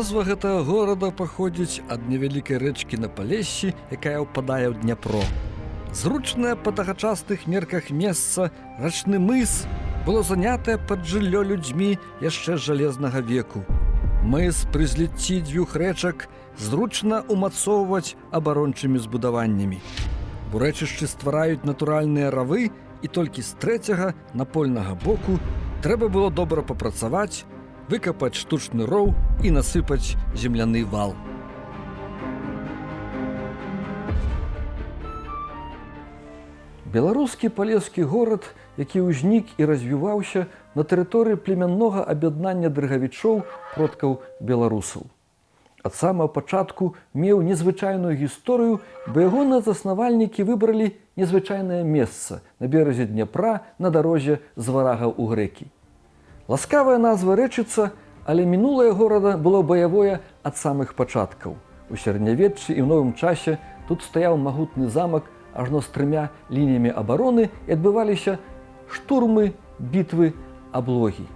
Назва гэтага горада паходзіць ад невялікай рэчкі на Палессі, якая ўпадае ў Дняпро. Зручнае па тагачасных мерках месца, рачны мыс, было занятае пад жыллё людзьмі яшчэ з жалезнага веку. Мыс пры зліцці дзвюх рэчак зручна ўмацоўваць абарончымі збудаваннямі. У рэчышчы ствараюць натуральныя равы, і толькі з трэцяга напольнага боку трэба было добра папрацаваць, выкапаць штучны роў і насыпаць земляны вал. Беларускі палескі горад, які ўзнік і развіваўся на тэрыторыі племяннога аб'яднання дрыгавічоў, продкаў беларусаў. Ад самага пачатку меў незвычайную гісторыю, бо ягоныя заснавальнікі выбралі незвычайнае месца на беразе Дняпра на дарозе з варагаў у грэкі. Ласкавая назва Рэчыца, але мінулае горада было баявое ад самых пачаткаў. У сярэднявеччы і ў новым часе тут стаяў магутны замак ажно з трымя лініямі абароны і адбываліся штурмы, бітвы, аблогі.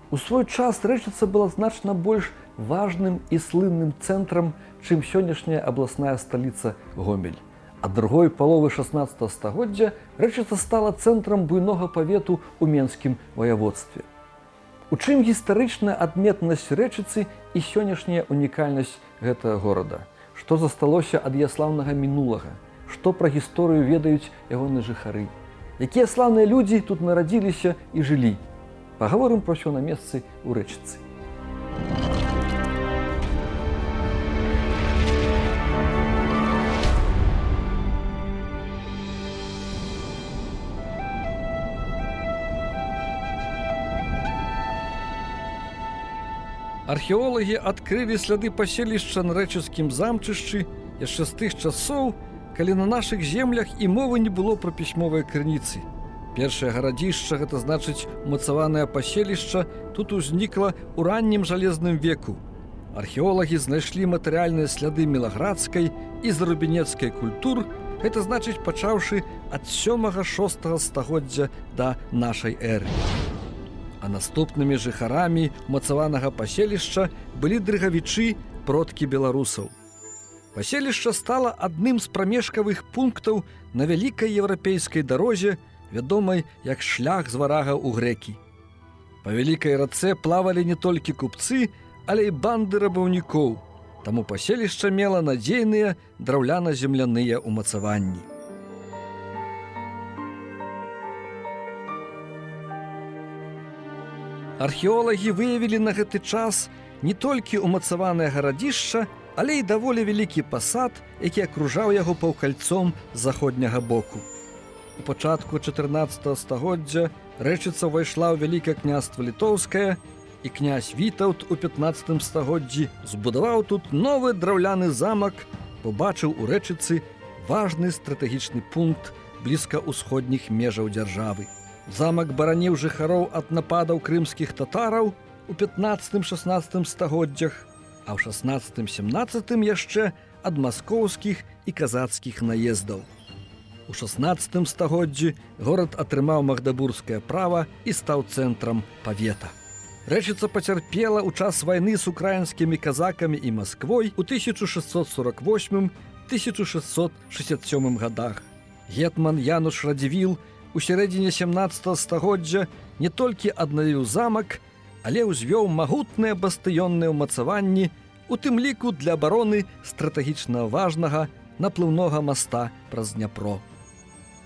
У свой час Рэчыца была значна больш важным і слынным цэнтрам, чым сённяшняя абласная сталіца Гомель. Ад другой паловы 16 стагоддзя Рэчыца стала цэнтрам буйнога павету ў Менскім ваяводстве. У чым гістарычная адметнасць Рэчыцы і сённяшняя унікальнасць гэтага горада? Што засталося ад яе слаўнага мінулага? Што пра гісторыю ведаюць ягоныя жыхары? Якія слаўныя людзі тут нарадзіліся і жылі? Пагаворым пра ўсё на месцы ў Рэчыцы. Археолагі адкрылі сляды паселішча на рэчыцкім замчышчы яшчэ з тых часоў, калі на нашых землях і мовы не было пра пісьмовыя крыніцы. Першае гарадзішча, гэта значыць умацаванае паселішча, тут узнікла ў раннім жалезным веку. Археолагі знайшлі матэрыяльныя сляды мілаградскай і зарубінецкай культур, гэта значыць пачаўшы ад 7-6 стагоддзя да нашай эры. А наступнымі жыхарамі умацаванага паселішча былі дрыгавічы, продкі беларусаў. Паселішча стала адным з прамежкавых пунктаў на вялікай еўрапейскай дарозе, вядомай як шлях з варага ў грэкі. Па вялікай рацэ плавалі не толькі купцы, але і банды рабаўнікоў. Таму паселішча мела надзейныя драўляна-земляныя ўмацаванні. Археолагі выявілі на гэты час не толькі ўмацаванае гарадзішча, але і даволі вялікі пасад, які акружаў яго паўкальцом з заходняга боку. У пачатку 14 стагоддзя Рэчыца ўвайшла ў Вялікае княства Літоўскае, і князь Вітаўт у 15 стагоддзі збудаваў тут новы драўляны замак, пабачыў у Рэчыцы важны стратэгічны пункт блізкаўсходніх межаў дзяржавы. Замак бараніў жыхароў ад нападаў крымскіх татараў у 15-16 стагоддзях, а ў 16-17 яшчэ ад маскоўскіх і казацкіх наездаў. У 16 стагоддзі горад атрымаў магдабургскае права і стаў цэнтрам павета. Рэчыца пацярпела ў час вайны з украінскімі казакамі і Масквой у 1648-1667 годах. Гетман Януш Радзівіл у сярэдзіне 17 стагоддзя не толькі аднавіў замак, але ўзвёў магутныя бастыённыя ўмацаванні, у тым ліку для абароны стратэгічна важнага наплыўнога моста праз Дняпро.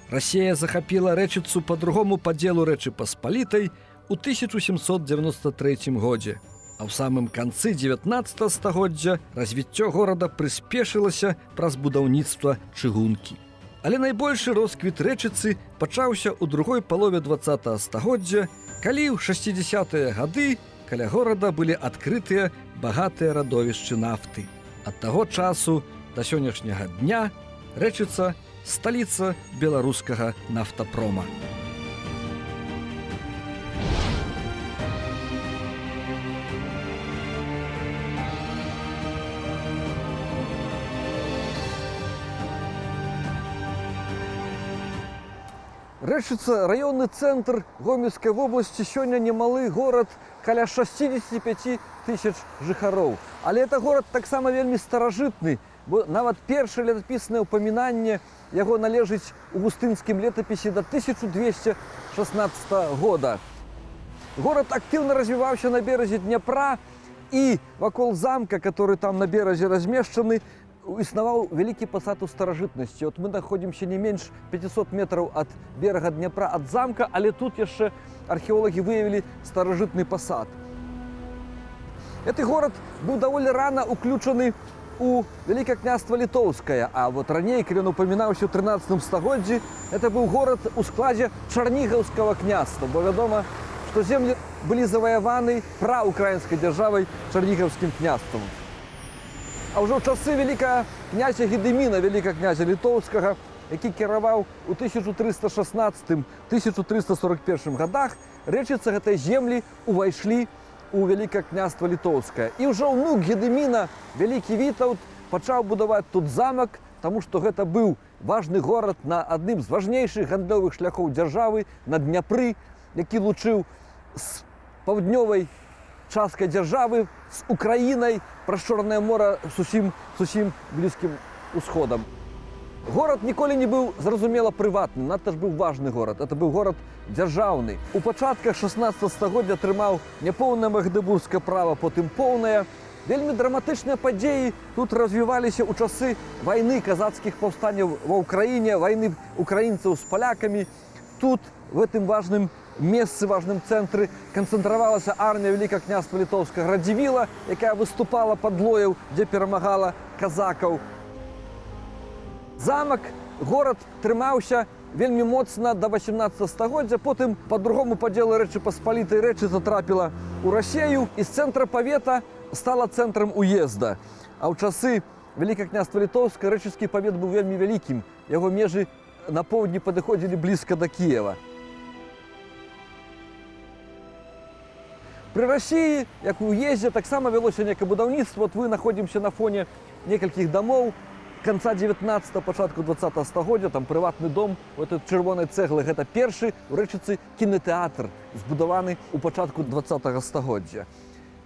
Расея захапіла Рэчыцу па другому падзелу Рэчы Паспалітай у 1793 годзе. А ў самым канцы 19 стагоддзя развіццё горада прыспешылася праз будаўніцтва чыгункі. Але найбольшы росквіт Рэчыцы пачаўся ў другой палове 20 стагоддзя, калі ў 60-е гады каля горада былі адкрытыя багатыя радовішчы нафты. Ад таго часу да сённяшняга дня Рэчыца сталіца беларускага нафтапрома. Рэчыца, раённы цэнтр Гомельскай вобласці, сёння немалы горад каля 65 тысяч жыхароў. Але это горад таксама вельмі старажытны, бо нават першае летапіснае ўпамінанне яго належыць у густынскім летапісе да 1216 года. Горад актыўна развіваўся на беразе Дняпра, і вакол замка, который там на беразе размешчаны, існаваў вялікі пасад у старажытнасці. Вот мы находзімся не менш 500 метраў ад берага Дняпра, ад замка, але тут яшчэ археолагі выявілі старажытны пасад. Гэты горад быў даволі рана уключаны у Вялікае княства Літоўскае, а вот раней, калі ён упамінаўся ў 13 стагоддзі, это быў горад у складзе Чарнігаўскага княства, бо вядома, што землі былі заваяваны праўкраінскай дзяржавай, Чарнігаўскім княствам. А ўжо ў часы вялікага князя Гедыміна, вялікага князя літоўскага, які кіраваў у 1316-1341 годах, Рэчыца, гэтай землі увайшлі у Вялікае княства Літоўскае. І ўжо ўнук Гедыміна, вялікі Вітаўт, пачаў будаваць тут замак, таму што гэта быў важны горад на адным з важнейшых гандлёвых шляхоў дзяржавы, на Дняпры, які лучыў з паўднёвай часткай дзяржавы, з Украінай, праз Чорнае мора з усім Блізкім Усходам. Горад ніколі не быў, зразумела, прыватны, надта ж быў важны горад. Это быў горад дзяржаўны. У пачатках 16 стагоддзя атрымаў няпоўнае магдыбургскае права, потым поўнае. Вельмі драматычныя падзеі тут развіваліся ў часы вайны, казацкіх паўстанняў ва Ўкраіне, вайны украінцаў з палякамі. Тут, в гэтым важным месцы, важным цэнтры, канцэнтравалася армія Вялікага княства Літоўскага Радзівіла, якая выступала пад Лояў, дзе перамагала казакаў. Замак, горад трымаўся вельмі моцна да 18 стагоддзя, потым па другому падзелу Рэчы Паспалітай Рэчыца трапіла ў Расею і з цэнтра павета стала цэнтрам уезда. А ў часы Вялікага княства Літоўскага Рэчыцкі павет быў вельмі вялікім. Яго межы на поўдні падыходзілі блізка да Кіева. Пры Расіі, як у уездзе, таксама вялося некае будаўніцтва. Вот мы находзімся на фоне некалькіх дамоў канца 19, пачатку 20 стагоддзя, там прыватны дом вот этот чырвонай цэглы, гэта першы ў Рэчыцы кінотэатр, збудаваны ў пачатку 20 стагоддзя.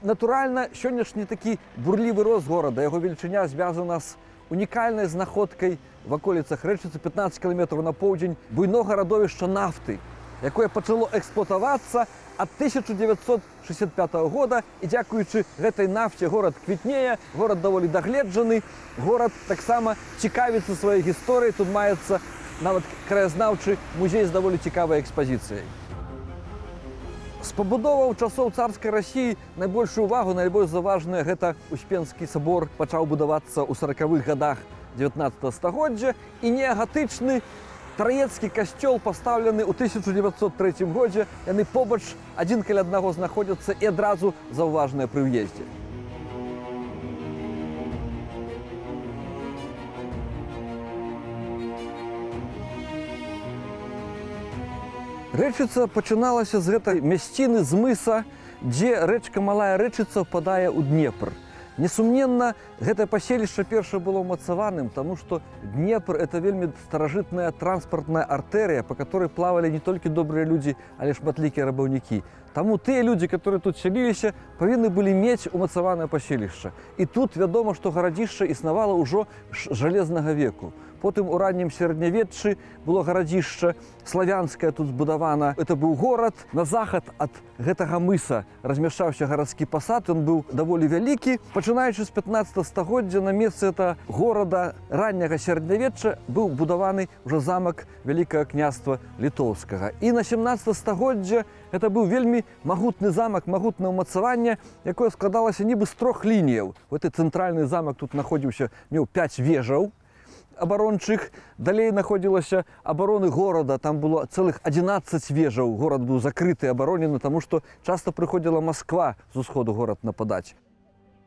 Натуральна, сённяшні такі бурлівы рост горада, яго велічыня звязана з унікальнай знаходкай в аколіцах Рэчыцы, 15 кіламетраў на поўдзень, буйнога радовішча нафты, якое пачало эксплуатавацца ад 1965 года, і дзякуючы гэтай нафце горад квітнее, горад даволі дагледжаны, горад таксама цікавіцца сваёй гісторыяй, тут маецца нават краязнаўчы музей з даволі цікавай экспазіцыяй. З пабудоваў часоў царскай Расіі найбольшую увагу, найбольш заўважная, гэта Успенскі сабор, пачаў будавацца ў 40-х годах 19 стагоддзя, і неагатычны Траецкі касцёл, пастаўлены ў 1903 годзе, яны побач адзін каля аднаго знаходзяцца і адразу заўважныя пры ўездзе. Рэчыца пачыналася з гэтай мясціны, з мыса, дзе рэчка Малая Рэчыца ўпадае ў Днепр. Несумненна, гэтае паселішча першае было ўмацаваным, таму што Днепр — это вельмі старажытная транспартная артэрыя, па которой плавалі не толькі добрыя людзі, але шматлікія рабаўнікі. Таму тыя людзі, которые тут сяліліся, павінны былі мець умацаванае паселішча. І тут вядома, што гарадзішча існавала ўжо з жалезнага веку. Потым у раннім сярэднявеччы было гарадзішча славянскае тут збудавана. Это быў горад. На захад ад гэтага мыса размяшчаўся гарадскі пасад, ён быў даволі вялікі. Пачынаючы з 15 стагоддзя на месцы это горада ранняга сярэднявечча быў будаваны ўжо замак Вялікага княства Літоўскага. І на 17 стагоддзя это быў вельмі магутны замак, магутнае ўмацаванне, якое складалася нібы з трох лініяў. Вот і цэнтральны замак тут находзіўся, меў 5 вежаў абарончых, далей находзілася абароны горада, там было цэлых 11 вежаў, горад быў закрыты, абаронены, таму што часта прыходзіла Масква з усходу горад нападаць.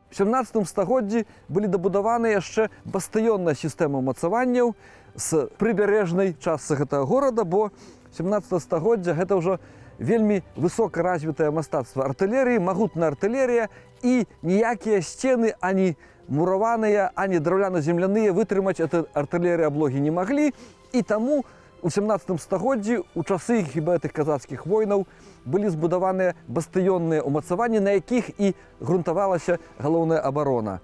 В 17 стагоддзі былі дабудаваны яшчэ бастыённая сістэма ўмацаванняў з прыбярэжнай частцы гэтага горада, бо 17 стагоддзя — гэта ўжо вельмі высока развітае мастацтва артылерыі, магутная артылерія, і ніякія сцены, ані мураваныя, ані драўляна-земляныя, вытрымаць это артылерыя аблогі не маглі, і таму У 17 стагоддзі, у часы хіба гэтых казацкіх войнаў, былі збудаваныя бастыённыя ўмацаванні, на якіх і грунтавалася галоўная абарона.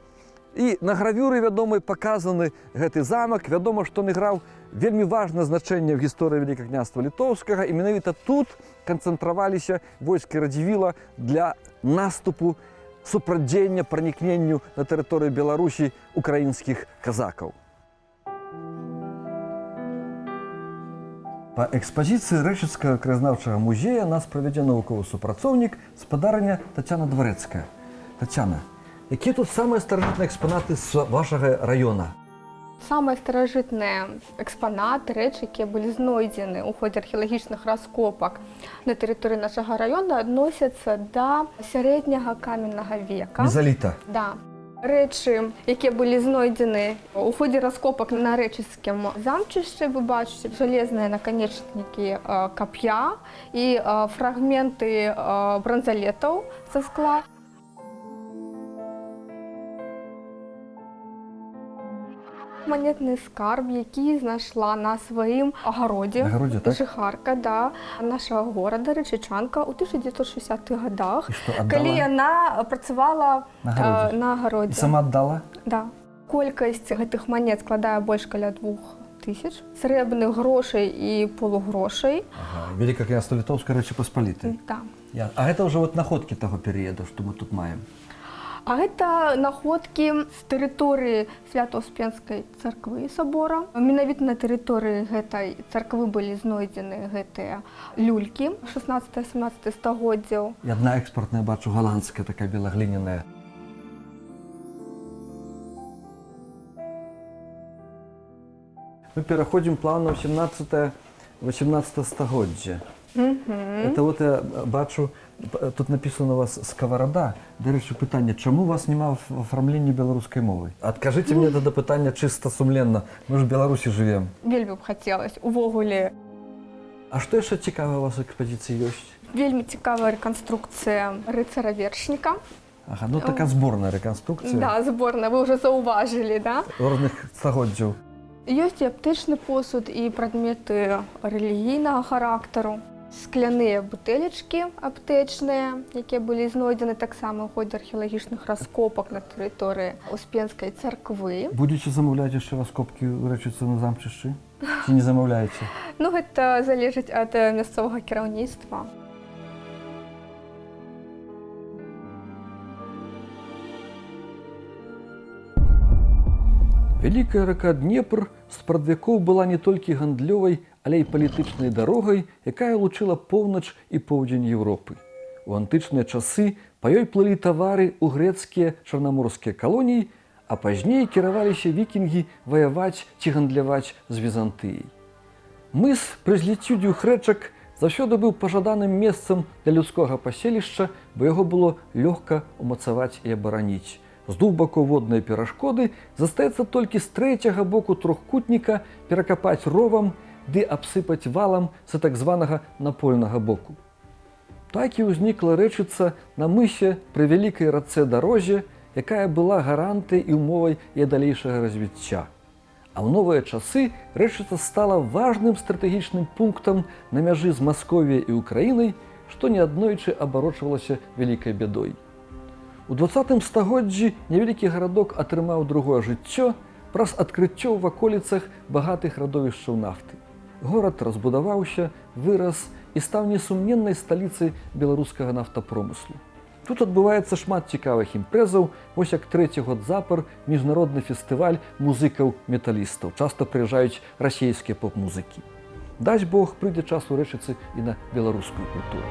І на гравюры вядомай паказаны гэты замак. Вядома, што ён іграў вельмі важнае значэнне ў гісторыі Вялікага княства Літоўскага, і менавіта тут канцэнтраваліся войскі Радзівіла для наступу, супрацьдзеяння пранікненню на тэрыторыю Беларусі украінскіх казакаў. Па экспазіцыі Рэчыцкага краязнаўчага музея нас правядзе навуковы супрацоўнік спадарыня Тацяна Дварэцкая. Тацяна, якія тут самыя старажытныя экспанаты з вашага раёна? Самыя старажытныя экспанаты, рэчы, якія былі знойдзены ў ходзе археалагічных раскопак на тэрыторыі нашага раёна, адносяцца да сярэдняга каменнага века. Мезаліта. Да. Рэчы, якія былі знойдзены ў ходзе раскопак на Рэчыцкім замчышчы, вы бачыце жалезныя наканечнікі кап'я і фрагменты бранзалетаў са скла. Манетны скарб, які знайшла на сваім агародзе. Агародзе, так? Жыхарка, да, нашага горада, рэчычанка, ў 1960-х годах, І што, аддала? калі яна працавала На агародзе? на агародзе. І сама аддала? Да. Колькасць гэтых манет складае больш каля 2000 срэбных грошай і полугрошай. Ага. Вялікае княства Літоўскае, Рэчы Паспалітай. Да. А гэта ўжо вот находкі таго перыяду, што мы тут маем. А гэта находкі з тэрыторыі Свята-Успенскай царквы сабора. Менавіта на тэрыторыі гэтай царквы былі знойдзены гэтыя люлькі 16-17 стагоддзяў. І адна экспартная, бачу, галандская, такая белагліняная. Мы пераходзім плавна ў 17-18 стагоддзе. Это вот я бачу, тут написано у вас «Сковорода». Дарэчы, пытанне, чаму вас няма в афармленні беларускай мовы? Адкажыце мне тады пытанне чыста сумленна. Мы ж в Беларусі жывем. Вельмі б хацелася увогуле. А што яшчэ цікавае у вас у экспазіцыі ёсць? Вельмі цікавая рэканструкцыя рыцара-вершніка. Ага, ну такая зборная рэканструкцыя. Да, зборная, вы ўжо заўважылі, да? Розных стагоддзяў. Ёсць і аптэчны посуд, і прадметы рэлігійнага характару. Скляныя бутэлечкі аптэчныя, якія былі знойдзены таксама ў ходзе археалагічных раскопак на тэрыторыі Успенскай царквы. Будзеце замаўляць яшчэ раскопкі ў Рэчыцы на замчышчы? Ці не замаўляеце? Ну, гэта залежыць ад мясцовага кіраўніцтва. Вялікая рака Днепр спрадвекоў была не толькі гандлёвай, але і палітычнай дарогай, якая лучыла поўнач і поўдзень Еўропы. У антычныя часы па ёй плылі тавары ў грэцкія чарнаморскія калоніі, а пазней кіраваліся вікінгі ваяваць ці гандляваць з Візантыяй. Мыс пры зліццю дзвюх рэчак заўсёды быў пажаданым месцам для людскога паселішча, бо яго было лёгка ўмацаваць і абараніць. З двух бакоў воднай перашкоды застаецца толькі з трэцяга боку трохкутніка перакапаць ровам ды абсыпаць валам з так званага напольнага боку. Так і ўзнікла Рэчыца на мысе пры вялікай рацэ дарозе, якая была гарантыяй і умовай яе далейшага развіцця. А ў новыя часы Рэчыца стала важным стратэгічным пунктам на мяжы з Масковіяй і Украінай, што неаднойчы абарочвалася вялікай бядой. У 20 стагоддзі невялікі гарадок атрымаў другое жыццё праз адкрыццё ў ваколіцах багатых радовішчаў нафты. Горад разбудаваўся, вырас і стаў несумненнай сталіцай беларускага нафтапромыслу. Тут адбываецца шмат цікавых імпрэзаў, вось як трэці год запар міжнародны фестываль музыкаў-металістаў. Часта прыязджаюць расійскія поп-музыкі. Дасць Бог, прыйдзе час у Рэчыцы і на беларускую культуру.